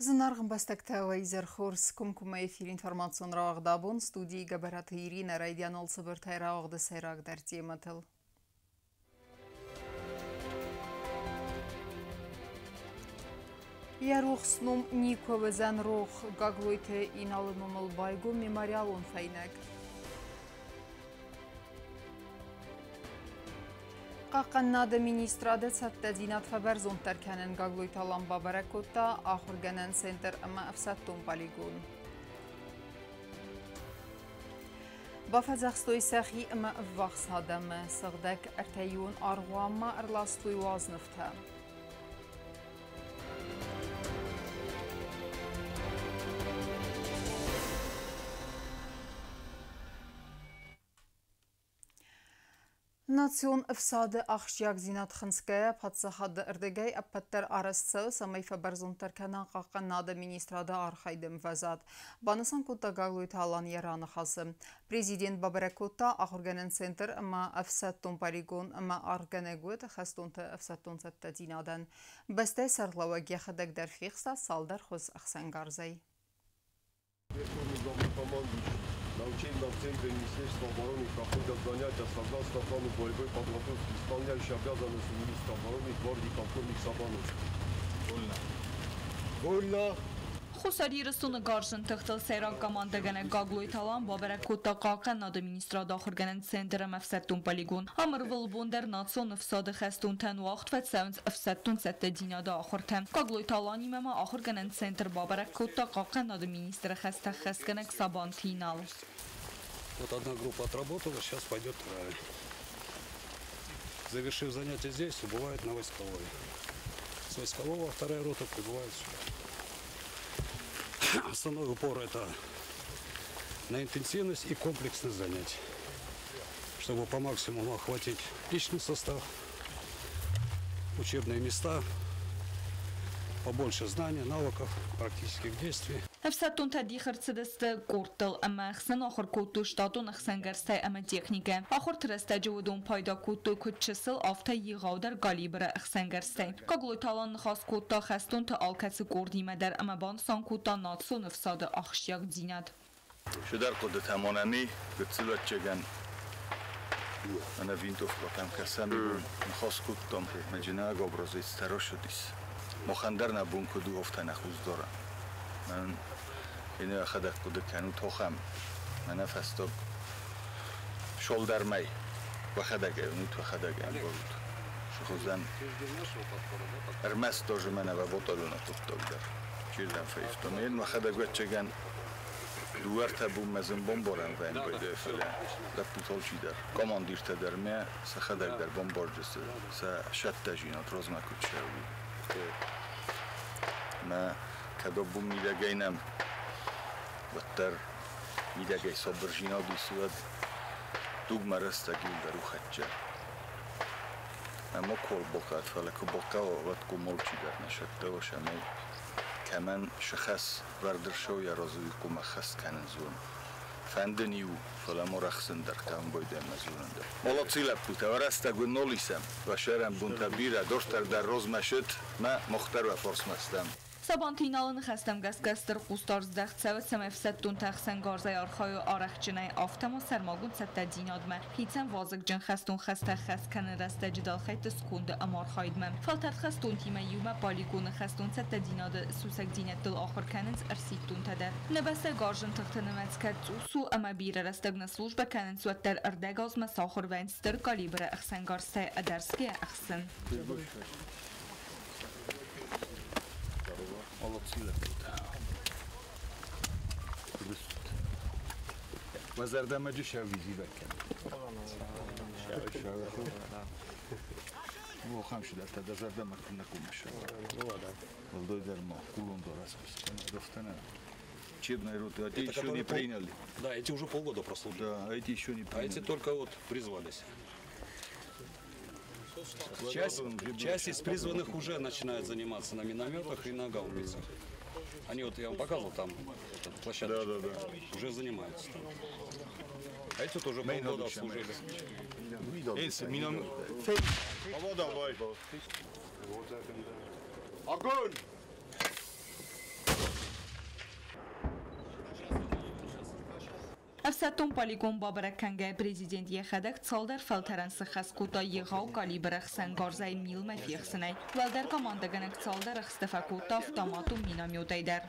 Зынаргъ ӕмбӕстӕгтӕ, уӕ изӕр хорз! Комкоммӕ эфир информацион рауагъд абон студийы Гӕбӕраты Иринӕ райдианыл цыбыртӕй рауагъды сӕйрагдӕр темӕтыл. Йӕ рухс ном никуы уыдзӕн рох. Гаглойты Иналы номыл байгом мемориалон фӕйнӕг. Хъахъхъӕнынады министрады цӕттӕдзинад фӕбӕрзонддӕр кӕнын Гаглойты Алан бабӕрӕг кодта ахуыргӕнӕн центр ӕмӕ ӕфсӕддон полигон. Бафӕдзӕхстой сӕхи ӕмӕ ӕввахс адӕмы. Сыгъдӕг ӕртӕиуон аргъуанмӕ ӕрластой уазнывтӕ. Национ ӕфсады ахсджиагдзинад хынцгӕйӕ, паддзахады ӕрдыгӕй ӕппӕтдӕр арӕзт цӕуы, цӕмӕй фӕбӕрзонддӕр кӕна хъахъхъӕнынады министрады архайды ӕмвӕзад, банысан кодта Гаглойты Алан йӕ раныхасы. Президент бабӕрӕг кодта ахуыргӕнӕн центр ӕмӕ ӕфсӕддон полигон ӕмӕ аргъгӕнӕг уыд хӕстонты ӕфсӕддон цӕттӕдзинадӕн. Бӕстӕйы сӕргълӕууӕг йӕхӕдӕг дӕр фехста цалдӕр хуыз ӕхсӕнгарзӕй. Главнокомандующий на учебном центре Министерства обороны проходят занятия согласно плану боевой подготовки, исполняющий обязанности министра обороны гвардии полковник Сабанов. Вольно. Вольно! Хуссар Ирыстоны гарзджын тыхтыл сӕйраг командӕгӕнӕг Гаглойты Алан бабӕрӕг кодта Хъахъхъӕнынады министрады ахуыргӕнӕн центр ӕмӕ ӕфсӕддон полигон. Ам ӕрвылбон дӕр национ ӕфсады хӕстонтӕн уагъд фӕцӕуынц ӕфсӕддон цӕттӕдзинады ахуыртӕ. Гаглойты Аланимӕ ма ахуыргӕнӕн центр бабӕрӕг кодта хъахъхъӕнынады министры хӕстӕ ӕххӕстгӕнӕг Сабанты Инал. Вот одна группа отработала, сейчас пойдет вторая. Завершив занятия здесь, убывает на войсковой. С войскового вторая рота прибывает сюда. Основной упор это на интенсивность и комплексность занятий, чтобы по максимуму охватить личный состав, учебные места, побольше знаний, навыков, практических действий. Ӕфсӕддонтӕ дих ӕрцыдысты къордтыл ӕмӕ ӕхсӕн ахуыр кодтой штатон ӕхсӕнгӕрзтӕй ӕмӕ техникӕ. Ахуырты рӕстӕджы уыдон пайда кодтой куыд чысыл, афтӕ егъаудӕр калибры ӕхсӕнгӕрзтӕй. Гаглойты Алан ныхас кодта хӕстонты алкӕцы къордимӕ дӕр ӕмӕ банысан кодта национ ӕфсады ахсджиагдзинад. Чидӕр хъуыдытӕ монӕми гыццылӕччегӕн ӕнӕ винтовкӕтӕм кӕсӕм, ныхас кодтам, мӕ образец старошудис. Махӕн дӕр нӕ бон куыд у, афтӕ нӕ хуздора. Мӕн ene йӕхӕдӕг хъуыды кӕнут тохӕм, мӕнӕ фӕстаг шолдӕрмӕй уӕхӕдӕг ӕвнут, уӕхӕдӕг ӕмбарут. Шыхуызӕн ӕрмӕст тоже мӕнӕ уӕ батальоны хъуыддаг дӕр. Чирдӕм фӕивтам. Ен мӕхӕдӕг вӕццӕгӕн дыууӕртӕ бонмӕ зын бамбарӕн вӕййын байдайы, фӕлӕ лӕппутӕ алчидӕр, командиртӕ дӕр мӕ сӕхӕдӕг дӕр бамбарджысты сӕ сӕттӕзинад размӕ куыд цӕуы. Мӕ кӕд абон мидӕгӕй нӕм, уӕддӕр мидӕгӕй сабырзинад ис, уӕд дугмӕ рӕстӕг иугӕр у хӕццӕ. Ӕмӕ кол бакӕд, фӕлӕ куы бахъӕуа, уӕд къуым алчидӕр нӕ сӕттӕ цӕмӕй кӕмӕн сыхӕс вӕрд ӕрцӕуа йӕ разы, уый хъуамӕ ӕххӕст кӕнын зон. Фӕнды ниу, фӕлӕ ма рӕхсын дӕр хъӕуын байдайӕм дзурын дӕр. Молодцы лӕппутӕ, уӕ рӕстӕг уын нал исӕм, уӕ сӕрӕнбонтӕ бирӕ, дарддӕр дӕр размӕ сыт, мӕ мах дӕр уӕ фарсмӕ стӕм. Сабанты Иналы ныхӕстӕм гӕсгӕ стыр хъусдард здӕхт цӕуы, цӕмӕй ӕфсӕддонтӕ ӕхсӕнгарзӕй архайой арӕхстджынӕй, афтӕ ма сӕрмагонд цӕттӕдзинадмӕ, хицӕн вазыгджын хӕстон хӕстӕ ӕххӕст кӕныны рӕстӕджы дӕлхӕйтты сконды ӕмархайдмӕ. Фӕлтӕрд хӕстонтимӕ иумӕ полигоны хӕстон цӕттӕдзинады сусӕгдзинӕдтыл ахуыр кӕнынц ӕрсидтонтӕ дӕр. Нӕ бӕстӕ гарзджын тыхты нымӕц кӕд цъус у ӕмӕ бирӕ рӕстӕг нӕ службӕ кӕнынц, уӕддӕр ӕрдӕгазмӕ сахуыр вӕййынц стыр калибры ӕхсӕнгарзтӕй ӕдӕрсгӕйӕ ӕхсын. Молодцы лӕппутӕ. Уӕ зӕрдӕмӕ шавизивӕг кӕнут. Охам шидӕртӕ дӕ зӕрдӕмӕ куыннӕ хъуымӕ Уӕлдайдӕр ма хъулон дӕр ӕсхуыс Учебные роты, а те Это еще не которые приняли. Да, эти уже полгода прослужили. Да, а эти еще не А приняли. эти только вот призвались. Часть из призванных уже начинает заниматься на минометах и на гаубицах. Они вот, я вам показывал там, вот эту площадочку. Да. Уже занимаются там. А эти вот уже полгода служили. Эти мином... Давай. Огонь! Ӕфсӕддон полигон бабӕрӕг кӕнгӕйӕ президент йӕхӕдӕг цалдӕр фӕлтӕрӕн сыххӕст кодта егъау калибры ӕхсӕнгарзӕй милмӕ фехсынӕй. Уӕлдӕр командӕгӕнӕг цалдӕр ӕхсты фӕкодта автоматон минометӕй дӕр.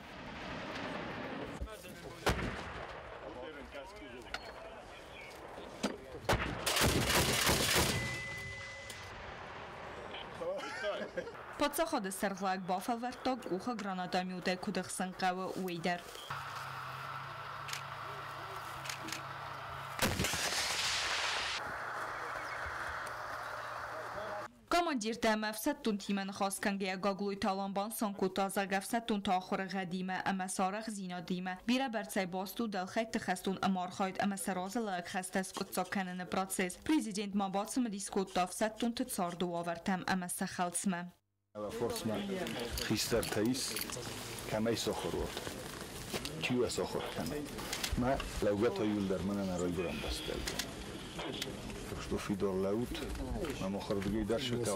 Паддзахады сӕргълӕг бафӕлвӕрдта къухы гранатометӕй куыд ӕхсын хъӕуы, уый дӕр. Командиртӕ ӕмӕ ӕфсӕддонтимӕ ныхас кӕнгӕйӕ Гаглойты Алан банысан кодта, зӕгъгӕ, ӕфсӕддонты ахуыры гъӕдимӕ ӕмӕ сӕ арӕхдзинадимӕ бирӕбӕрцӕй баст у дӕлхӕйтты хӕстон ӕмархайд ӕмӕ сӕ разылӕг хӕстӕ скъуыддзаг кӕныны процесс. Президент ма бацымыдис кодта ӕфсӕддонты царды уавӕртӕм ӕмӕ сӕ хӕлцмӕ. Форсмӕ хистӕртӕ ис, кӕмӕй сахуыр уат, чи уӕ сахуыр кӕна. Мӕ лӕугӕ та иуылдӕр мӕнӕн райгуырӕн бӕстӕйы. Так что фидар лӕут, мӕ махырдыгӕй дӕр сӕтӕ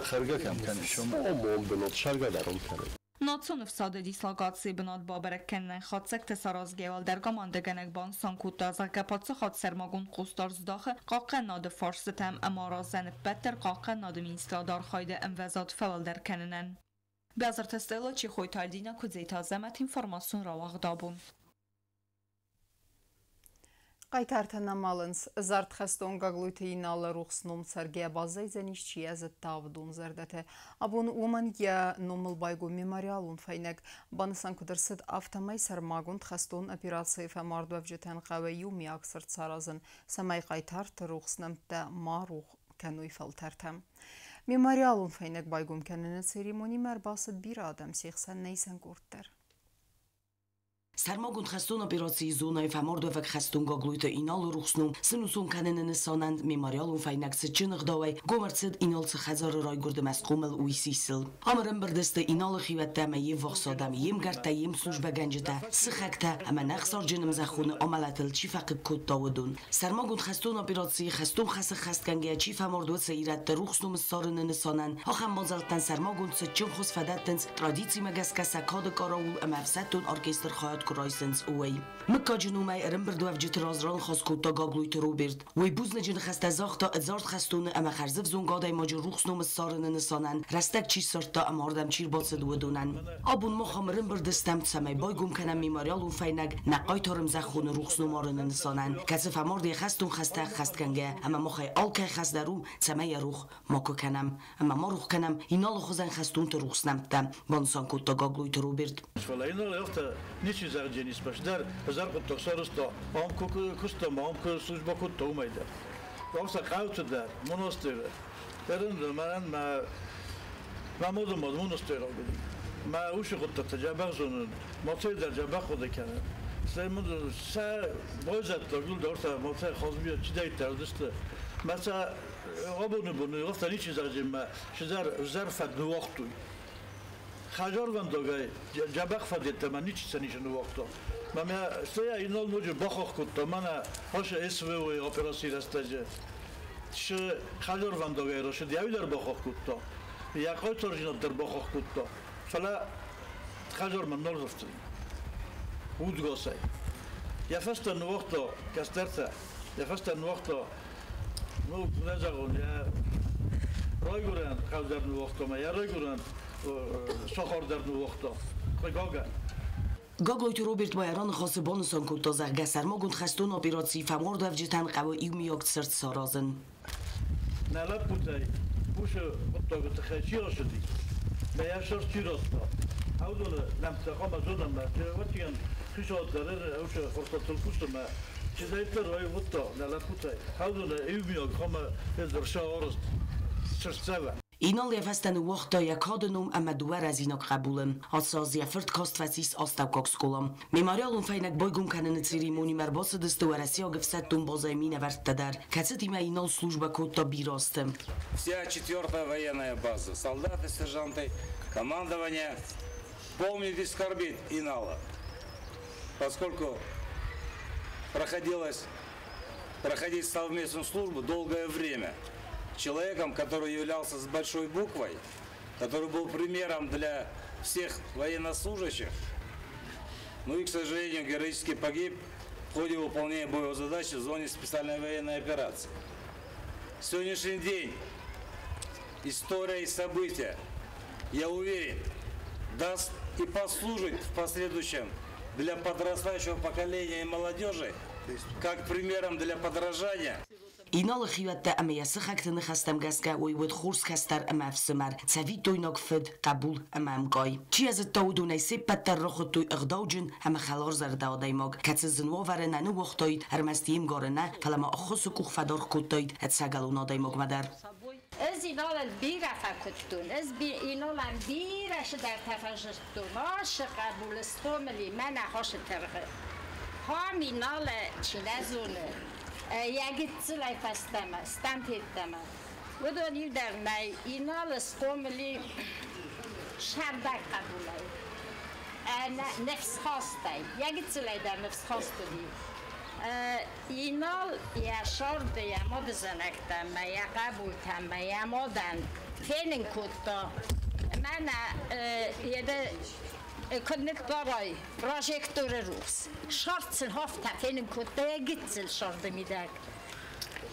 хӕргӕ кӕм кӕныс. Омон бынат сӕргӕ дӕр ом кӕны. Национ ӕфсады дислокацийы бынат бабӕрӕг кӕнынӕн хатдзӕгтӕ саразгӕ уӕлдӕр командӕгӕнӕг банысан кодта, зӕгъгӕ, паддзахад сӕрмагонд хъусдард здахы хъахъхъӕнынады фарстытӕм ӕмӕ араздзӕн ӕппӕт дӕр хъахъхъӕнынады министрады архайды ӕмвӕзад фӕуӕлдӕр кӕнынӕн. Бязырты Стелла, Чехойты Альдина, Куыдзеты Азӕмӕт, информацион рауагъд абон. Хъайтартӕ нӕ мӕлынц. Ӕдзард хӕстон Гаглойты Иналы рухс ном цӕргӕ баззайдзӕнис, чи йӕ зыдта, уыдон зӕрдӕты. Абон уымӕн йӕ номыл байгом мемориалон фӕйнӕг. Банысан куыд ӕрцыд, афтӕмӕй сӕрмагонд хӕстон операцийы фӕмардуӕвджытӕн хъӕуы иумиаг цырт саразын, цӕмӕй хъайтарты рухс нӕмттӕ ма рух кӕной фӕлтӕртӕ. Мемориалон фӕйнӕг байгом кӕныны церемонимӕ ӕрбацыд бирӕ адӕм, се хсӕн нӕ исӕн къорд дӕр. Сӕрмагонд хӕстон операцийы зонӕйы фӕмардуӕвӕг хӕстон Гаглойты Иналы рухс ном сӕнусон кӕныны нысанӕн мемориалон фӕйнӕг цытджын ӕгъдауӕй гом ӕрцыд Иналцы хӕдзары райгуырды мӕсхъомыл уый сисыл. Ам ӕрӕмбырд сты Иналы хиуӕттӕ ӕмӕ йе ввахс адӕм, йе мгӕрттӕ, йе мслужбӕгӕнджытӕ, сыхӕгтӕ ӕмӕ нӕ ӕхсарджын ӕмзӕххоны амӕлӕтыл чи фӕхъыг кодта, уыдон. Сӕрмагонд хӕстон операцийы хӕстон хӕсы хӕстгӕнгӕйӕ чи фӕмард, уыцы ирӕтты рухс ном ссарыны нысанӕн ахӕм мадзӕлттӕн сӕрмагонд цытджын хуыз фӕдӕттынц традицимӕ гӕсгӕ сӕ кады караул ӕмӕ ӕфсӕддон оркестр хайад куы райсынц, уый. Мыггаджы номӕй ӕрӕмбырдуӕвджыты раз раныхас кодта Гаглойты Роберт. Уый бузныджы ныхӕстӕ загъта ӕдзард хӕстоны ӕмӕ хӕрзӕвзонг адӕймаджы рухс ном ссарыны нысанӕн рӕстӕг чи ссардта ӕмӕ ардӕм чи рбацыд, уыдонӕн. Абон мах ам ӕрӕмбырд стӕм, цӕмӕй байгом кӕнӕм мемориалон фӕйнӕг нӕ хъайтары ӕмзӕххоны рухс ном арыны нысанӕн, кӕцы фӕмард йӕ хӕстон хӕстӕ ӕххӕстгӕнгӕ ӕмӕ махӕй алкӕй хӕс дӕр у, цӕмӕй йӕ рух макуы кӕнӕм ӕмӕ ма рух кӕнӕм Иналы хуызӕн хӕстонты рухс нӕмттӕ, банысан кодта Гаглойты Роберт. Фӕлӕ Инал афтӕ ничи зӕгъдженис дӕр ӕзӕр хъуыддаг сарӕзта, ам куы куыста, ам куы службӕ кодта, уымӕй дӕр. Афтӕ хъӕуты дӕр, монастыры. Мӕнӕн мӕ мады мад монастыраг уыди. Мӕ усы хъуыддӕгтӕ дзӕбӕх зонын, мацӕй дӕр дзӕбӕх хъуыды кӕнын. Стӕй мын сӕ байзӕддаг дӕр мацӕй Хазбийӕ чидӕриддӕр уыдысты. Мӕ сӕ абоны боны афтӕ ничи зӕгъджен мӕ чидӕр ӕвзӕр фӕд ныууагътой. Хӕдзарвӕндагӕй дзӕбӕх фӕд йеддӕмӕ ничи сӕ ницы ныууагъта. Мӕ стӕй Инал ноджы бахахх кодта, мӕнӕ ацы СВО-йы операцийы рӕстӕджы цы хӕдзарвӕндагӕй рацыд, йӕ уый дӕр бахахх кодта. Йӕ хъайтардзинад дӕр бахахх кодта. Фӕлӕ хӕдзармӕ нал рӕфтыди. Удгасӕй. Йӕ фӕстӕ ныууагъта кӕстӕртӕ, йӕ фӕстӕ ныууагъта, ну, куыд нӕ зӕгъон, йӕ райгуырӕн хъӕу дӕр ныууагъта ӕмӕ йӕ райгуырӕн сахар дӕр ныууагъта. Хъыгагӕн. Гаглойты Роберт ма йӕ раныхасы банысан кодта, зӕгъгӕ, сӕрмагонд хӕстон операцийы фӕмардуӕвджытӕн хъӕуы иумиаг цырт саразын. Нӕ лӕппутӕй уыцы хъуыддагы тыххӕй чи рацыди, мӕ йӕ сӕр чи радта, уыдоны нӕмттӕ хъуамӕ зонӕм, ӕвӕццӕгӕн, хицауад дӕр уыцы фарстатыл кусы мӕ чидӕриддӕр раивгъуыдта нӕ лӕппутӕй, уыдоны иумиаг хъуамӕ ӕз сӕ арӕзт цыртдзӕвӕн. Инал йӕ фӕстӕ ныууагъта йӕ кады ном ӕмӕ дыууӕ рӕзинаг хъӕбулы. Ацы аз йӕ фырт каст фӕцис астӕуккаг скъола. Мемориалон фӕйнӕг байгом кӕныны церемонимӕ ӕрбацыдысты уӕрӕсейаг ӕфсӕддон базӕйы минӕвӕрттӕ дӕр, кӕцытимӕ Инал службӕ кодта бирӕ азты. Вся четвертая военная база, солдаты, сержанты, командование помнит и скорбит Инала, поскольку проходилось проходить совместную службу долгое время. Человеком, который являлся с большой буквой, который был примером для всех военнослужащих, ну и, к сожалению, героически погиб в ходе выполнения боевой задачи в зоне специальной военной операции. Сегодняшний день, история и события, я уверен, даст и послужит в последующем для подрастающего поколения и молодежи как примером для подражания. Иналы хиуӕттӕ ӕмӕ йӕ сыхӕгты ныхӕстӕм гӕсгӕ уый уыд хорз кӕстӕр ӕмӕ ӕфсымӕр, цӕвиттойнаг фыд, хъӕбул ӕмӕ ӕмкъай. Чи йӕ зыдта, уыдонӕй се ппӕт дӕр рахуыдтой ӕгъдауджын ӕмӕ хӕларзӕрдӕ адӕймаг, кӕцы зын уавӕры нӕ ныууагътаид ӕрмӕст йе мгары нӕ, фӕлӕ ма ӕххуысы къух фӕдаргъ кодтаид ӕцӕгӕлон адӕймагмӕ дӕр. Ӕз Иналӕн бирӕ фӕкуыдтон, ӕз Иналӕн бирӕ цыдӕртӕ фӕзыдтон. Ашы хъӕбулы схъомыл и мӕнӕ хосы тыргъы. Хам Иналы чи нӕ зоны, йӕ гыццылӕй фӕстӕмӕ, стӕмтеттӕмӕ. Уыдон иу дӕр нӕй. Иналы схъомыл и сӕрдӕг хъӕбулӕй, ныфсхастӕй. Йӕ гыццылӕй дӕр ныфсхаст уыди. Инал йӕ сӕрды йӕ мадызӕнӕгтӕ мӕ йӕ хъӕбултӕ мӕ йӕ мадӕн фенын кодта. Мӕнӕ йӕ куыд ныппарай прожекторы рухс. Сӕрд сын афтӕ фенын кодта йӕ гыццыл сӕрды мидӕг.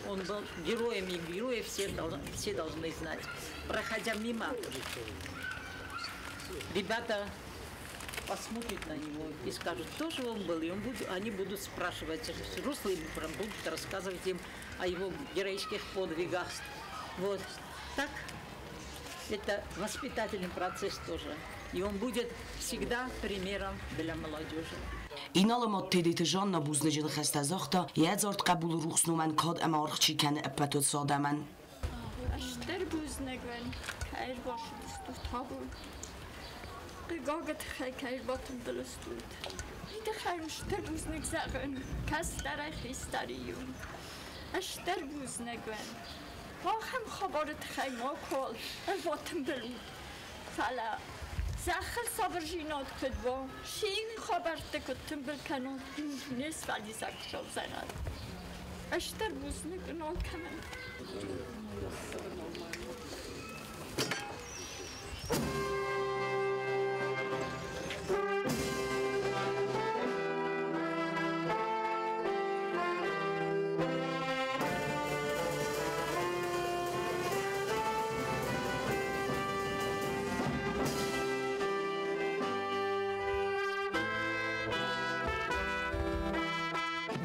Он был героем, и героев все должны знать. Проходя мимо, ребята посмотрят на него и скажут, кто же он был, и они будут спрашивать, взрослые будут рассказывать им о его героических подвигах. Вот так это воспитательный процесс тоже. И он будет всегда примером для молодежи. Иналы мад Тедеты Жанна бузныджы ныхӕстӕ загъта, йӕ ӕдзард хъӕбулы рухс номӕн кад ӕмӕ аргъ чи кӕны ӕппӕт уыцы адӕмӕн. Стыр бузныг уын, кӕй ӕрбацыдыстут абон. Хъыгагы тыххӕй кӕй ӕрбатымбыл стут. Уый тыххӕй уын стыр бузныг зӕгъын, кӕстӕрӕй хистӕры иу. Стыр бузныг уын. Ахӕм хабары тыххӕй макуал ӕрбатымбыл ут. Фӕлӕ зӕххыл цавӕр куыд уа, хин хабӕртты куыд тымбыл кӕнон, не сфӕлдисӕг Хуыцау зӕгъӕд. Стыр бузныг уын алкӕмӕн.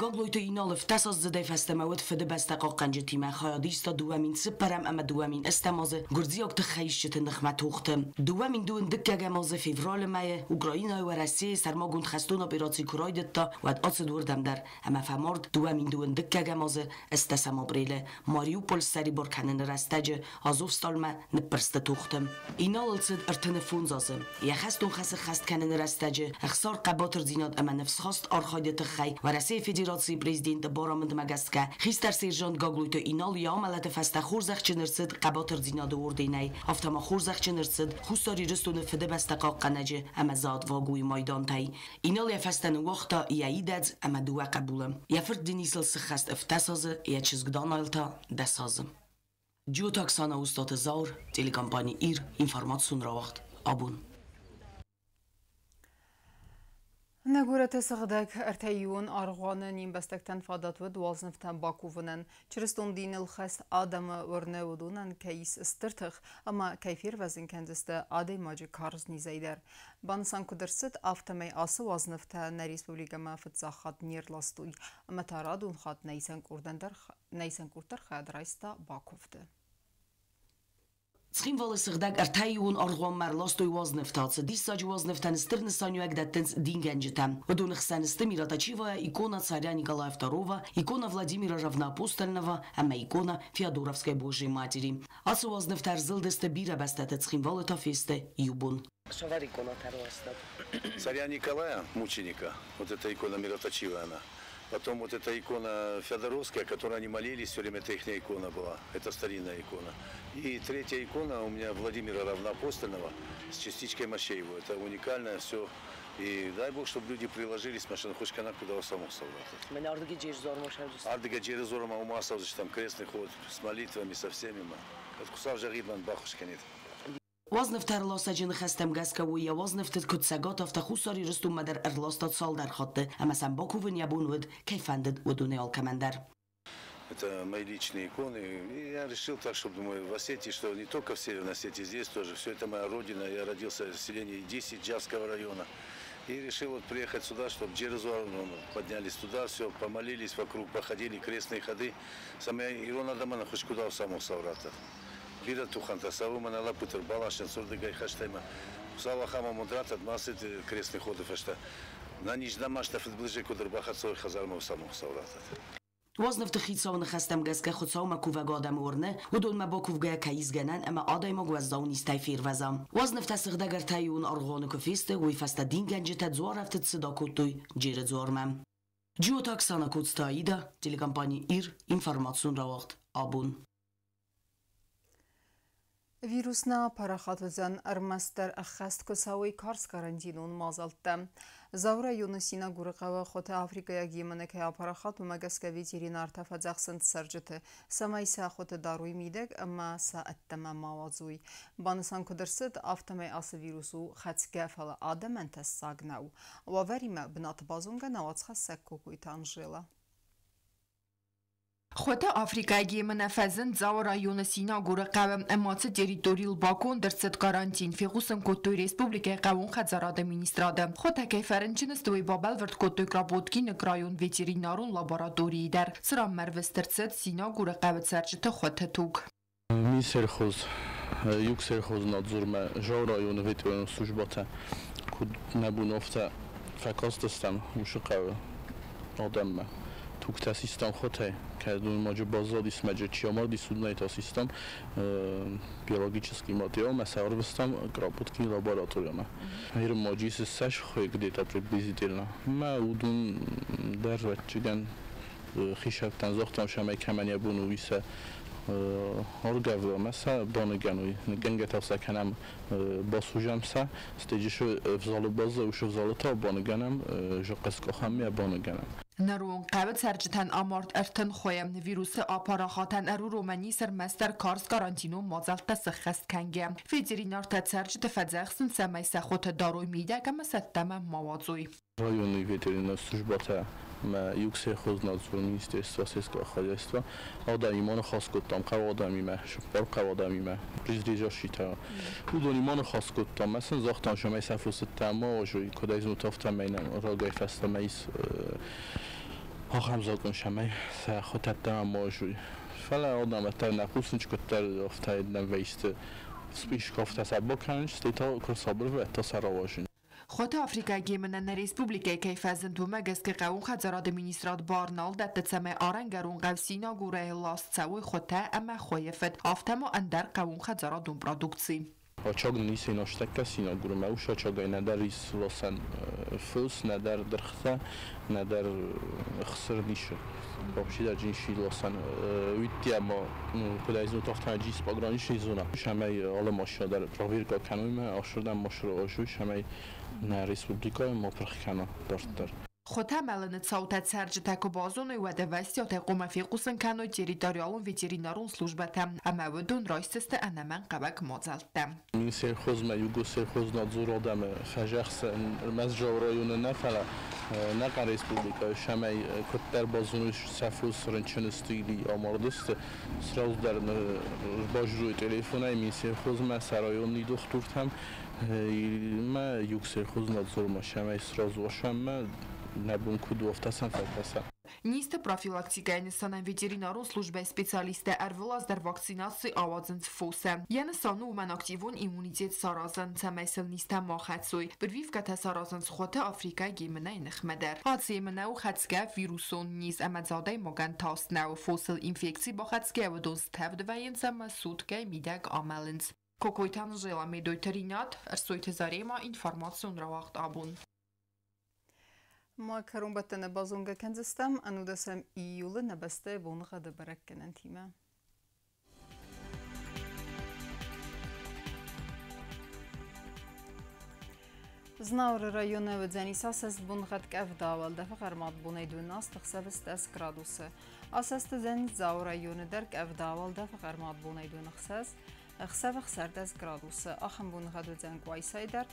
Гаглойты Инал 17-аздзыдӕй фӕстӕмӕ уыд Фыдыбӕстӕ хъахъхъӕнджытимӕ, хайад иста 2004 ӕмӕ 2008 азы гуырдзиаг тыххӕйисджыты ныхмӕ тохты. 2022 азы февралы мӕйы Украинӕйы Уӕрӕсейы сӕрмагонд хӕстон операци куы райдыдта, уӕд ацыд уырдӕм дӕр ӕмӕ фӕмард 2022 азы 8 апрелы Мариуполь ссӕрибар кӕныны рӕстӕджы Азовсталмӕ ныппырсты тохты. Иналыл цыд 35 азы. Йӕ хӕстон хӕсы хӕст кӕныны рӕстӕджы ӕхсар, хъӕбатырдзинад ӕмӕ ныфсхаст архайды тыххӕй Уӕрӕсейы Федерацийы президенты барамындмӕ гӕсгӕ хистӕр сержант Гаглойты Инал йӕ амӕлӕты фӕстӕ хорзӕхджын ӕрцыд хъӕбатырдзинады орденӕй, афтӕ ма хорзӕхджын ӕрцыд Хуссар Ирыстоны Фыдыбӕстӕ хъахъхъӕнӕджы ӕмӕ За отвагу-йы майдантӕй. Инал йӕ фӕстӕ ныууагъта йӕ идӕдз ӕмӕ дыууӕ хъӕбулы. Йӕ фырт Денисыл сыххӕст 17 азы, йӕ чызг Данайыл та 10 азы. Джиоты Оксана, Устаты Зауыр, телекомпани Ир, информацион рауагъд Абон. Нӕ горӕты сыгъдӕг ӕртӕиуон аргъуаны не мбӕстӕгтӕн фадат уыд уӕлдзӕфтӕм бакувынӕн. Чырыстон диныл хӕст адӕмы уырны, уыдонӕн кӕй ис стыр тых ӕмӕ кӕй фервӕзын кӕндзысты адӕймаджы карз низӕй дӕр. Банысан куыд ӕрцыд, афтӕмӕй ацы уазнывтӕ нӕ республикӕмӕ фыццаг хатт не рластой ӕмӕ та радон хатт нӕ исӕн къорд дӕр хайад райста бакуывды. Цхинвалы сыгъдӕг ӕртӕиуон аргъуанмӕ ӕрластой уазнывтӕ. Цы диссаджы уазнывтӕн стыр нысаниуӕг дӕттынц дингӕнджытӕ. Уыдоны хсӕн сты Мироточивая икона царя Николая II, икона Владимира Равноапостольного ӕмӕ икона Феодоровской Божьей Матери. Ацы уазнывтӕ ӕрзылдысты бирӕ бӕстӕты, Цхинвалы та фесты иу бон. Цавӕр иконатӕ ӕрластат? Царя Николая, мученика, вот эта икона мироточивая она. Потом вот эта икона Феодоровская, которой они молились все время, это их икона была, это старинная икона. И третья икона у меня Владимира Равноапостольного с частичкой мощей его. Это уникальное все. И дай Бог, чтобы люди приложились, машину хоть кана куда саму солдат. Мӕнӕ ардыги Джерзорма шавдис. Ардыга Джерзорма ума там крестный ход с молитвами, со всеми. Это кусав жагидман бахуш канит. Уазнывты ӕрласӕджы ныхӕстӕм гӕсгӕ уый йӕ уазнывты куыд Цӕгат, афтӕ Хуссар Ирыстонмӕ дӕр ӕрласта цалдӕр хатты ӕмӕ сӕм бакувын йӕ бон уыд, кӕй фӕндыд, уыдонӕй алкӕмӕн дӕр. Это мои личные иконы. И я решил так, чтобы, думаю, в Осетии, что не только в Северной Осетии, здесь тоже. Все это моя родина. Я родился в селении 10 Джавского района. И решил вот приехать сюда, чтобы через поднялись туда, все, помолились вокруг, походили крестные ходы. Самое Ирона Дамана хоть куда в самого Саврата. Бира туханта, саву манала путер, балашен, сурдыгай хаштайма. Сава хама мудрат, адмасит крестные ходы фашта. На нижнамашта фитближе кудр бахацой хазарма в самого Саврата. Уазнывты хицауы ныхӕстӕм гӕсгӕ Хуыцаумӕ кувӕг адӕмы уырны, уыдонмӕ бакувгӕйӕ кӕй ис гӕнӕн ӕмӕ адӕймаг уӕззау низтӕй фервӕза. Уазнывтӕ сыгъдӕг ӕртӕиуон аргъуаны куы фесты, уый фӕстӕ дингӕнджытӕ дзуарӕфтыд цыд акодтой Джеры дзуармӕ. Джиоты Оксана, Коцты Аида, телекомпани «Ир», информацион рауагъд «Абон». Вирус нӕ апарахат уыдзӕн, ӕрмӕстдӕр ӕххӕст куы цӕуой карз карантинон мадзӕлттӕ. Дзауы районы Синагуры хъӕуы хуыты африкӕйаг емынӕ кӕй апарахат, уымӕ гӕсгӕ ветеринартӕ фӕдзӕхсынц цӕрджыты, цӕмӕй сӕ хуыты дарой мидӕг ӕмӕ сӕ ӕддӕмӕ ма уадзой. Банысан куыд ӕрцыд, афтӕмӕй ацы вирус у хӕцгӕ, фӕлӕ адӕмӕн тӕссаг нӕу. Уавӕримӕ бынаты базонгӕ нӕ уацхӕссӕг Кокойты Анжела. Хуыты африкӕйаг емынӕ фӕзынд Дзауы районы Синагуры хъӕуы ӕмӕ ацы территорийыл баконд ӕрцыд карантин, фехъусын кодтой республикӕйы хъӕууон хӕдзарады министрады. Хуытӕ кӕй фӕрынчын сты, уый бабӕлвырд кодтой Кропоткины район ветеринарон лабораторийы дӕр, цыран ӕрвыст ӕрцыд Синагуры хъӕуы цӕрджыты хуыты туг. Минсельхоз, Югсельхознадзормӕ, Жау районы ветеринарон службӕтӕ куыд нӕ бон, афтӕ фӕкастыстӕм уыцы хъӕуы адӕммӕ. Тугтӕ систам хуытӕй, кӕд маджы баззадис, маджы чи амардис, уыдонӕй та систам биологический материал, мӕ сӕ ӕрвыстам Кропоткины лабораториямӕ. Маджы ссӕдз хуы где-то приблизительно. Мӕ уыдон дӕр ӕвӕццӕгӕн хисӕрттӕн загътам, цӕмӕй кӕмӕн йӕ бон у, уый сӕ аргӕвда ӕмӕ сӕ баныгӕной. Ныггӕнгӕ та сӕ кӕнӕм, басудзӕм сӕ, стӕй ӕвзалы баззайы, уыцы ӕвзалы та баныгӕнӕм, зӕххӕскъахӕм йӕ баныгӕнӕм. Ныры хъӕуы цӕрджытӕн амард 30 хуыйы. Вирусы апарахатӕн ӕруромӕн ис ӕрмӕстдӕр карз карантинон мадзӕлттӕ сӕххӕст кӕнгӕ. Ветеринартӕ цӕрджыты фӕдзӕхсынц, цӕмӕй сӕ хуыты дарой мидӕг ӕмӕ сӕ ӕддӕмӕ ма уадзой. Районы ветеринарон службӕтӕ ӕмӕ Югсельхознадзоры министерство, сельского хозяйства адӕмимӕ ныхас кодтам, хъӕуы адӕмимӕ, цыппар хъӕуы адӕмимӕ, близлежащийтӕ. Уыдонимӕ ныхас кодтам, ӕмӕ сын загътам, цӕмӕй сӕ фосыдтӕ ма уадзой, куыд ӕй зонут, афтӕмӕй нӕм рагӕй фӕстӕмӕ ис ахӕм закъон, цӕмӕй сӕ хуытӕ ма уадзой. Фӕлӕ адӕм ӕддӕр нӕ хъусынц, куыддӕр афтӕ нӕм вӕййы список, афтӕ сӕ бакӕнынц, стӕй та куы рсабыр вӕййы, та сӕ рауадзынц. Хуыты африкӕйаг емынӕ нӕ республикӕйы кӕй фӕзынд, уымӕ гӕсгӕ хъӕууон хӕдзарады министрад бар нал дӕтты, цӕмӕй арӕнгӕрон хъӕу Синагурӕй ласт цӕуой хуытӕ ӕмӕ хуыйы фыд, афтӕ ма ӕндӕр хъӕууонхӕдзарадон продукци. Ачаг нын ис нӕстӕккӕ Синагурмӕ, уыцы ачагӕй нӕдӕр ис ласӕн фос, нӕдӕр дыргътӕ, нӕдӕр ӕхсыр ницы. Вообще даже ничи ласӕн. Уыдти ӕмӕ куыд ӕй зонут, афтӕ ис пограничный зона. Цӕмӕй алы машинӕ дӕр проверка кӕной ӕмӕ ӕхсырдӕм ма сырӕзой, цӕмӕй нӕ республикӕйы ма пырх кӕна дарддӕр. Хуытӕ мӕлыны цаутӕ цӕрджытӕ куы базоной, уӕд ӕвӕстиатӕй хъуамӕ фехъусын кӕной территориалон ветеринарон службӕтӕ ӕмӕ уыдон райсдзысты ӕнӕмӕнгхъӕуӕг мадзӕлттӕ. Минсельхозмӕ, Югосельхознадзор адӕмы фӕзӕхсы ӕрмӕст Дзауы районы нӕ, фӕлӕ нӕхъӕн республикӕйы, цӕмӕй куыддӕр базоной сӕ фос рынчын сты или амардысты, сразу дӕр баззурой телефонӕй Минсельхозмӕ, сӕ районный дохтыртӕм ӕмӕ Югсельхознадзормӕ, цӕмӕй сразу ӕмӕ нӕ бон куыд у, афтӕ сӕм фӕкӕса. Низты профилактикӕйы нысанӕн ветеринарон службӕйы специалисттӕ ӕрвылаз дӕр вакцинаци ауадзынц фосӕн. Йӕ нысан у уымӕн активон иммунитет саразын, цӕмӕй сыл низтӕ ма хӕцой. Прививкӕтӕ саразынц хуыты африкӕйаг емынӕйы ныхмӕ дӕр. Ацы емынӕ у хӕцгӕ вирусон низ ӕмӕ адӕймагӕн тас нӕу. Фосыл инфекци бахӕцгӕ уыдон стӕвд вӕййынц ӕмӕ суткӕйы мидӕг амӕлынц. Кокойты Анжела, Медойты Ринат, Ӕрсойты Зарема, информацион рауагъд «Абон». Ма кӕронбӕттӕны базонгӕ кӕндзыстӕм 19 июлы нӕ бӕстӕйы боныгъӕды бӕрӕггӕнӕнтимӕ. Знауыры районы уыдзӕнис асӕст боныгъӕд къӕвда, уӕлдӕфы хъӕрмад бонӕй 12 ӕхсӕвы 10 градусы. Асӕст уыдзӕн Дзауы районы дӕр къӕвда, уӕлдӕфы хъӕрмад бонӕй 26. Ӕхсӕвы 16 градусы. Ахӕм боныгъӕд уыдзӕн Къуайсайы дӕр.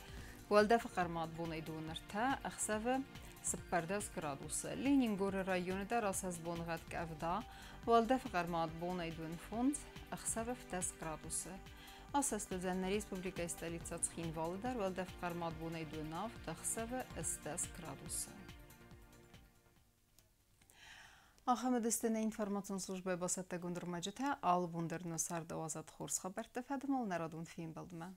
Уӕлдӕфы хъӕрмад бонӕй 23, ӕхсӕвы 14 градусы. Ленингоры районы дӕр ацы боныгъӕд къӕвда. Уӕлдӕфы хъӕрмад бонӕй 25, ӕхсӕвы 10 градусы. Ацы уыдзӕн нӕ республикӕйы столицӕ Цхинвалы дӕр. Уӕлдӕфы хъӕрмад бонӕй 27, ӕхсӕвы 10 градусы. Ахӕм уыдысты нӕ информацион службӕйы бацӕттӕгонд ӕрмӕджытӕ. Алы бон дӕр нӕ царды уадзӕд хорз хабӕртты фӕдыл нӕ радон фембӕлдмӕ.